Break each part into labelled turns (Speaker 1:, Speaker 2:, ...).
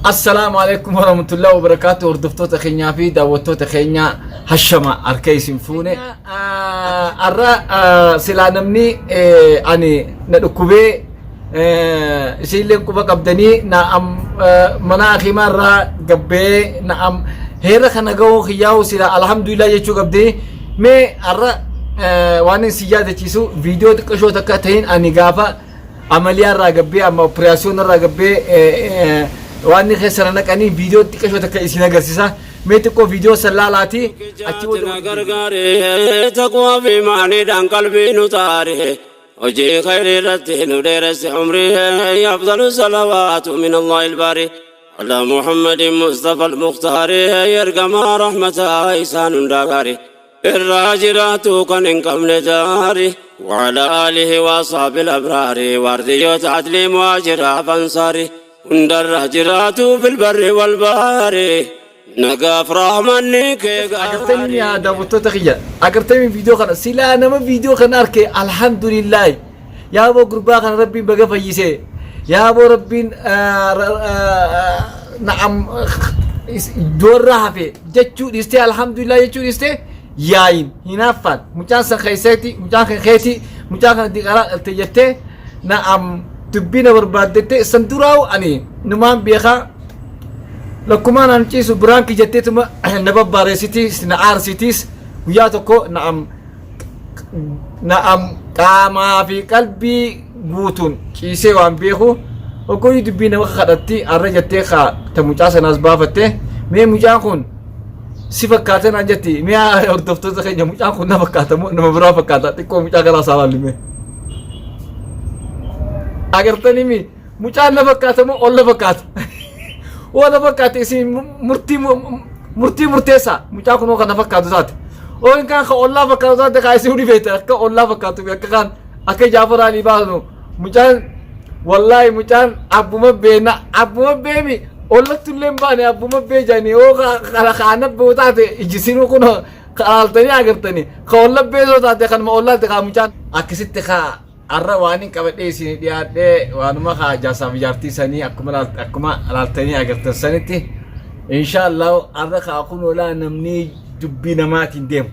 Speaker 1: Assalaamu alaikum warahmatullahi wabarakaatu hordoftoota keenyaa fi daawwattoota keenya hashama harka isin fuune. Har'a silaa namni ani na dhukkubee isiillee quba qabdanii na'am mana hakiimaa irraa gabbee na'am heera kana gahuu kiyyaa'u silaa alhamdulillah jechuu qabdanii mee har'a waan isin yaadachiisu viidiyoo xiqqashoo takka ta'in ani gaafa amaliyaa irraa gabbee amma operaasiyoon irraa gabbee waan inni keessa na naqanii viidiyoo xiqqashoo takka isin agarsiisa mee xiqqoo viidiyoo san laalaati achi booda
Speaker 2: na
Speaker 1: walitti deebina.
Speaker 2: Gargaare taqwa fi maaniidhaan qalbii nu taare hojii khayrii irratti nu dheeresse umrii afdalu salawaatu min Allahi ilbaari ala Muhammadin Mustafa al-Mukhtaari ergamaa rahmataa isaan hundaa gaari irraa jiraatu kan hin qabne daari وعلى آله وأصحاب الأبرار وارديوت عدل مهاجر فانصاري hundarra jiraatu fil barri wal bahari nagaaf rahmanni kee
Speaker 1: Agartanii
Speaker 2: gaarii.
Speaker 1: Yaa daawwattoota kiyya, agartanii viidiyoo kana silaa nama viidiyoo kana arke alhamdulillaahi yaa boo gurbaa kana rabbiin baga fayyise yaa boo rabbiin na'am ijoorraa hafe jechuu dhiistee alhamdulillah jechuu dhiistee yaayin hinaaffaan mucaan san keessatti mucaan kan keeti mucaa kana diqaalaa dhalte jettee na'am dubbii na barbaaddette san duraa'u ani numaan beekaa lakkumaan an ciisu biraanki jetteetuma na babbaareessitiis na aarsitiis guyyaa tokko na'am na'am qaamaa fi qalbii guutuun ciisee waan beeku oggoyyii dubbii nama kadhatti har'a jettee kaa ta mucaa sanaas baafatte mee mucaan kun si fakkaata naan jetti mee hordoftoota keenya mucaan kun na fakkaata moo nama biraa fakkaata xiqqoo mucaa garaa isaa laalli mee agartanii mi mucaan na fakkaata moo ol na fakkaata oo na fakkaate isin murtii murtii murteessaa mucaa kun oo kan na fakkaatu taate oo hin kaan ka ollaa fakkaatu taate kaa isin hundi beektan akka ollaa fakkaatu akka kaan akka Jaafar Alii baasnu mucaan wallaahi mucaan abbuma beena abbuma beemi ollattu illee hin baane abbuma bee jedhanii oo kana kaana bee taate ijjisinuu kun kalaaltanii agartanii ka olla beesoo taate kanuma ollaatti kaa mucaan akkasitti kaa har'a waan hin qabadhee isin dhiyaadhee waanuma kaa jaarsaaf jaartii sanii akkuma akkuma laaltanii agartan sanitti inshaallah har'a kaa kun olaa namni dubbii namaatiin deemu.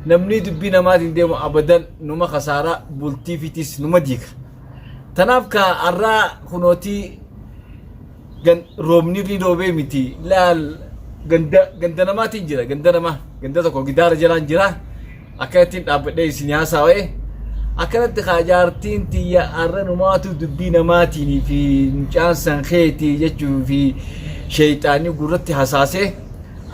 Speaker 1: Namni dubbii namaatiin deemu abadan numa kasaaraa bultii fitis numa diiga. Tanaaf ka har'aa kunootii gan roobni ni roobee miti laal ganda ganda namaatiin jira ganda namaa ganda tokko gidaara jalaan jira akkanattiin dhaabbadhee isin haasawee akkanatti kaa jaartiin tiyya har'a numaatu dubbii namaatiin fi mucaan san keetii jechuu fi sheeyxaanni gurratti hasaasee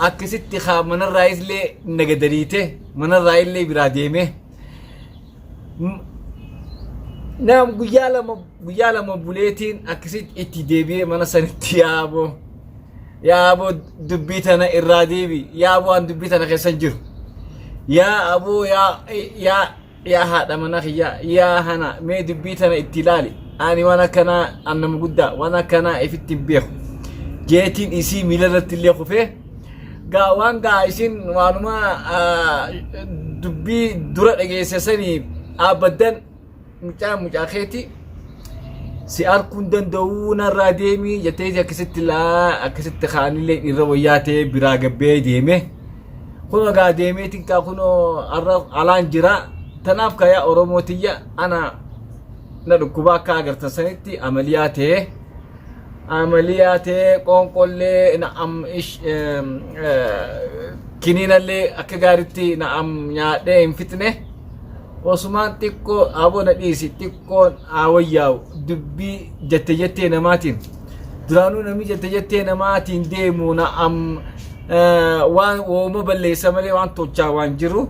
Speaker 1: akkasitti kaa manarraa illee nagadariite manarraa illee biraa deemee naam guyyaa lama buleetiin akkasitti itti deebi'ee mana sanitti yaaboo yaaboo dubbii tana irraa deebi yaaboo an dubbii tana keessa hin jiru yaa aboo yaa yaa yaa haadha mana kiyyaa yaa hana mee dubbii tana itti ilaali ani waan akkanaa an nama guddaa waan akkanaa ifitti hin beeku jeetiin isii miila irratti illee kufee gaa waan gaa isin waanuma dubbii dura dhageesse sanii dhaabaddan mucaa mucaa keeti si arguu hin danda'uu narraa deemii jettee akkasitti laa akkasitti kaanillee irra wayyaa ta'ee biraa gabbee deeme. Kun egaa deemeetiin kaa kunoo har'a alaan jira. Tanaaf kayaa Oromoo tiyya ana na dhukkuba akka agartan sanitti amaliyaa ta'ee amaliyaa ta'ee qoonqollee na'am ish kiniinallee akka gaariitti na'am nyaadhee hin fixne. Osumaan xiqqoo aboo na dhiisi xiqqoon haa wayyaa'u dubbii jette jettee namaatiin duraanuu namni jette jettee namaatiin deemu na'am waan wooma balleessa malee waan tolchaa waan jiru.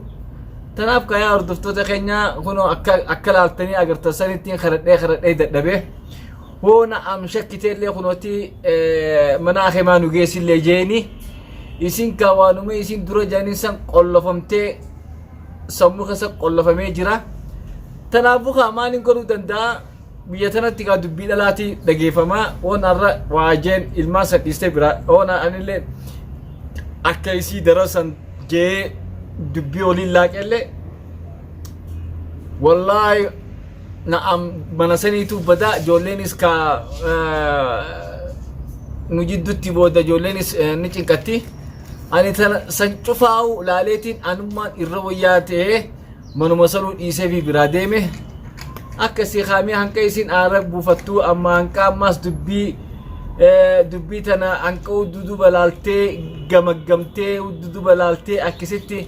Speaker 1: Tanaaf kayaa hordoftoota keenya kunoo akka akka laaltanii agartan sanittiin kadhadhee kadhadhee dadhabee hoo na'am shakkiteellee kunooti mana hakimaa nu geessillee jeeni isin kaa waanuma isin dura jedhaniin san qollofamtee sammuu keessa qollofamee jira. Tanaafuu kaa maaliin godhuu danda'a? Biyya tanatti kaa dubbii dhalaatii dhageeffamaa oon har'a waa jeen ilmaan san dhiistee biraa oon anillee akka isii daran san jee dubbii waliin laaqellee wallaahi na'am mana saniitu badaa ijoolleenis kaa nu jidduutti booda ijoolleenis ni cinqatti. Ani tana san cufaa'u laaleetiin anummaan irra wayyaa ta'ee manuma sanuu dhiisee fi biraa deeme. Akkasii kaamee hanqa isin aara buufattuu amma hanqa ammaas dubbii dubbii tana hanqa duduba laaltee gamaggamtee duduba laaltee akkasitti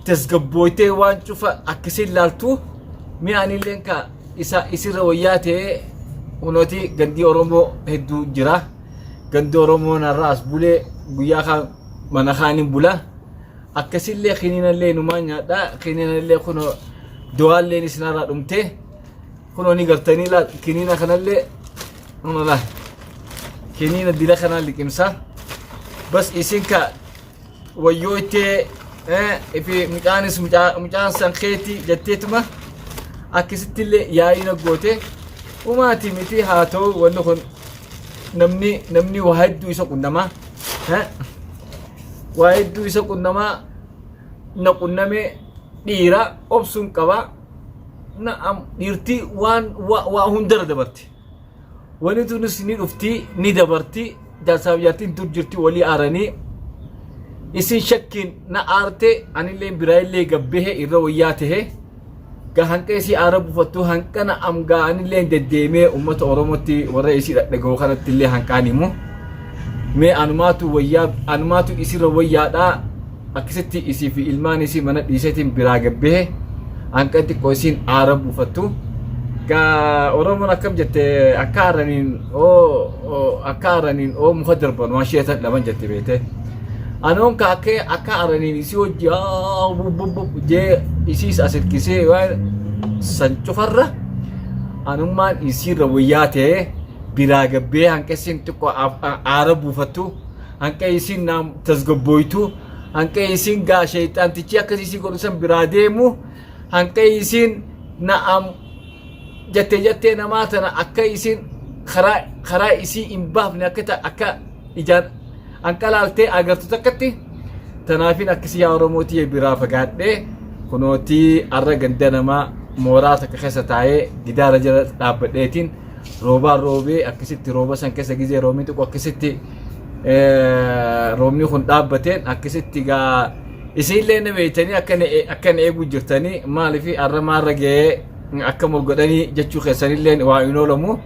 Speaker 1: tasgabbooytee waan cufa akkasiin laaltu mi'a anilleen ka isa isirra wayyaa ta'ee kunooti gandii Oromoo hedduu jira. Gandi Oromoo narra as bulee guyyaa kaan mana kaaniin bula. Akkasillee kiniinallee numaan nyaadha. Kiniinallee kunoo du'aalleen isinarraa dhumte. Kunoo ni gartanii laa kiniina kanallee kunoo laa kiniina dila kanaa liqimsa. Bas isin ka wayyoo ittee ifi mucaanis mucaan san keeti jetteetuma akkasittillee yaa'ii na goote umaati miti haa ta'u wanni kun namni namni waa hedduu isa qunnamaa waa hedduu isa qunnamaa na qunname dhiira obsuun qaba na dhiirtii waan waa hundarra dabarti. Wani tunis ni dhufti ni dabarti jaarsaaf jaartiin dur jirti walii aaranii isin shakkiin na aarte anillee biraa illee gabbehe irra wayyaa tahe ga hanqa isii aara buufattu hanqana amgaa anillee deddeemee ummata Oromootti warra isii dhadhaga'u kanatti illee hanqaan himu mee anumaatu wayyaa anumaatu isirra wayyaadhaa akkasitti isii fi ilmaan isii mana dhiiseetiin biraa gabbehe hanqa xiqqoo isiin aara buufattu. Gaa Oromoon akkam jette akka aaraniin oo akka aaraniin oo muka darban waan sheetan dhaban jette beete. Anoon ka akka akka aaraniin isii hojii bub jee isiis as hirkisee waan san cufarra anummaan isiirra wayyaa ta'ee biraa gabbee hanqa isiin xiqqoo aara buufattu hanqa isiin naam tasgabbooytu hanqa isiin gaa sheeyxaantichi akkas isii godhu san biraa deemu hanqa isiin na'am jettee jettee namaa tana akka isiin karaa karaa isii hin baafne akka ta akka ijaan hanqa laaltee agartu takkatti tanaafin akkasii yaa Oromootii biraa fagaadhee kunootii arra ganda namaa mooraa takka keessa taa'ee gidaara jala dhaabbadheetiin roobaan roobee akkasitti rooba san keessa gizee roobni xiqqoo akkasitti roobni kun dhaabbateen akkasitti gaa isinillee na beektanii akka na eeguu jirtanii maaliif arra maarra ga'ee akka mol godhanii jechuu keessanillee waa hin oolamu.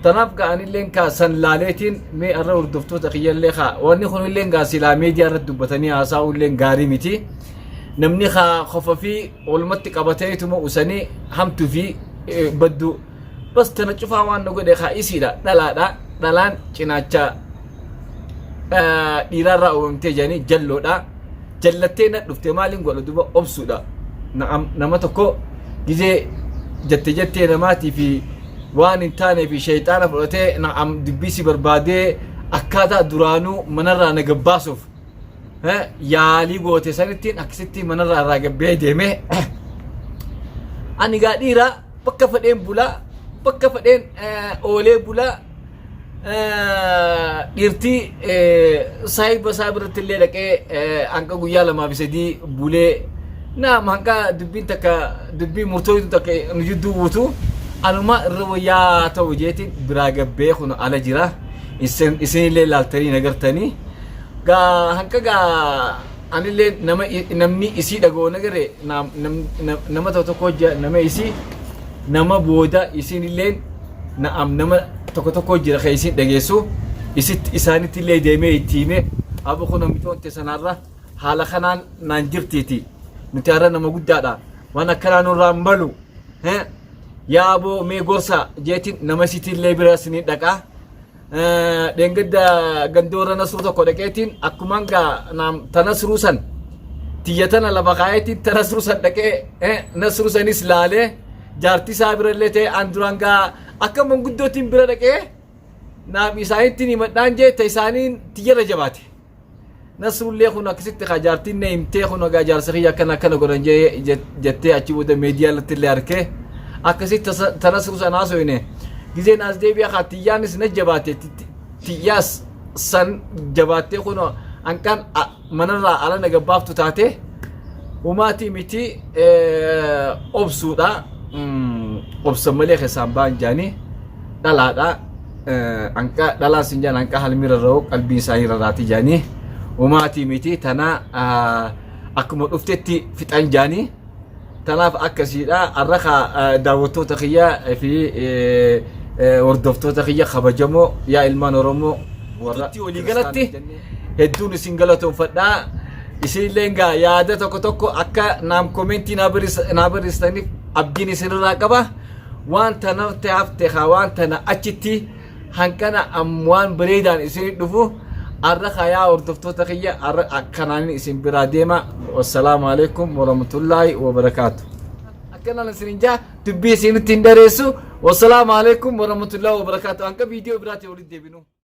Speaker 1: Tanaaf ga'anillee kaa san laaleetiin mee arra hordoftoota kiyyallee kaa wanni kunillee gaa silaa miidiyaa irratti dubbatanii haasa'uullee gaarii miti. Namni kaa qofa fi walumatti qabateetuma usanii hamtuu fi badduu. Bas tana cufaa waan nu godhe kaa isiidha dhalaadha dhalaan cinaacha dhiiraarraa uumamtee jedhanii jalloodha jallattee na dhufte maaliin godha duba obsuudha nama tokko gizee jette jettee namaatii fi waan hin taanee fi sheeyxaana fudhatee na'am dubbii si barbaadee akkaataa duraanuu manarraa na gabbaasuuf yaalii goote sanittiin akkasitti manarraa irraa gabbee deemee ani gaa dhiiraa bakka fedheen bulaa bakka fedheen oolee bulaa dhiirtii saahiba isaa biratti illee dhaqee hanqa guyyaa lamaa fi sadii bulee naam hanqa dubbiin takka dubbii murtooytu takka nu jidduu buutu anuma irra wayyaa ta'u jeetiin biraa gabbee kun ala jira isinillee laaltanii nagartanii gaa hanqa gaa anillee nama namni isii dhaga'u nagare nama tokko tokko jira nama isii nama booda isinillee na'am nama tokko tokko jira kan isin dhageessu isitti isaanitti illee deemee itti hime abu kun micoonte sanarra haala kanaan naan jirtiiti nuti har'a nama guddaadha waan akkanaa nurraa hin malu yaa aboo mee gorsa jeetiin nama isitti illee bira isinii dhaqaa. Dheengadda gandoora nasruu tokko dhaqeetiin akkumaan gaa naam ta nasruu san tiyya tana lafa kaayeetiin ta nasruu san dhaqee nasruu sanis laalee jaartii isaa birallee ta'e an duraan gaa akka manguddootiin bira dhaqee naam isaanittiin himadhaan jee ta isaaniin tiyyarra jabaate. Nasrullee kun akkasitti kaa jaartiin na himtee kun egaa jaarsa kiyya akkana akkana godhan jettee achi booda miidiyaa irratti illee arkee akkasitti ta nasru san haasoyne gizeen as deebi'a kaa tiyyaanis na jabaate tiyyaas san jabaattee kun hanqaan manarraa ala na gabbaaftu taate humaatii miti obsuudha obsan malee keessaan ba'an jaanii dhalaadha. Hanqa dhalaa sin jaan, hanqa halmi rarra'u qalbiin isaanii rarraati jaanii, umaatii miti tana akkuma dhuftetti fixan jaanii. Tanaaf akkasiidha. Har'a kaa daawwattoota kiyya fi hordoftoota kiyya kabajamoo, yaa ilmaan Oromoo warra walii galatti hedduun isin galatoonfadhaa. Isinillee gaa yaada tokko tokko akka naam komentii naa barreessitaniif abdiin isinirraa qaba. Waan tanarte hafte kaa waan tana achitti hanqana waan bareedaan isin dhufu. Har'a kaa yaa hordoftoota kiyya, har'a akkanaan isin biraa deema. Wassalaamu alaikum warahmatullaahi wabarakaatu. Akkanaan isin jaa, dubbii isinitti hin dheeressu. Wassalaamu alaikum warahmatullaahi wabarakaatu. Hanqa viidiyoo biraatiin walitti deebinu.